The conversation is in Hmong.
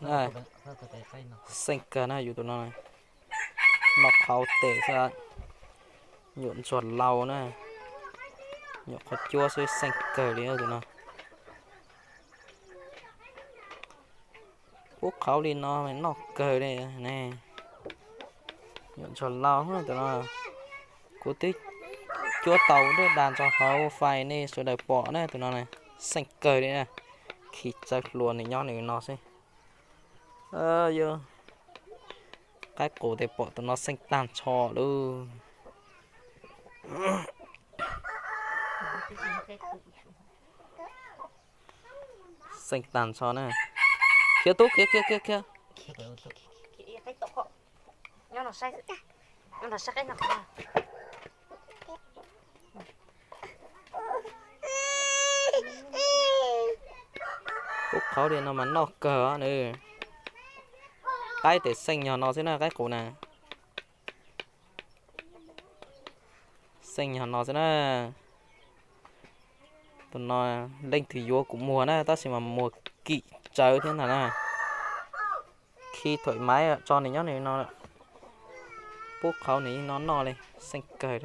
Xeeb kawg na yus tus no, noj qhauv tes xwb, nyuam ntsuag laus na, nyuam qhuav cuab xwb xeeb kawg li tus no. Pub qhauv li no noj kawg li ne. Nyuam ntsuag laus tus no, kuv twb cuab tau dej dag tso hauv fais nej sawv daws pom na tus no, xeeb kawg li na. Khi tsawv hluas nws nyob nws no xwb. Yog qaib qus tes pom tus no xeeb tag nrho lauj. Xeeb tag nrho na. Khiav tub khiav khiav khiav khiav. Pub qhauv li no mas noj kawg nws. Qaib tes xeeb nyog no xwb na qaib qus na. Xeeb nyog no xwb na. Tus no leej twg yuav kuv muag na tab sis mas muag kim tsawv thiab ntag na. Khi thoim maiv tso nws nyob nws no. Pub qhauv nws no noj li, xeeb kawg.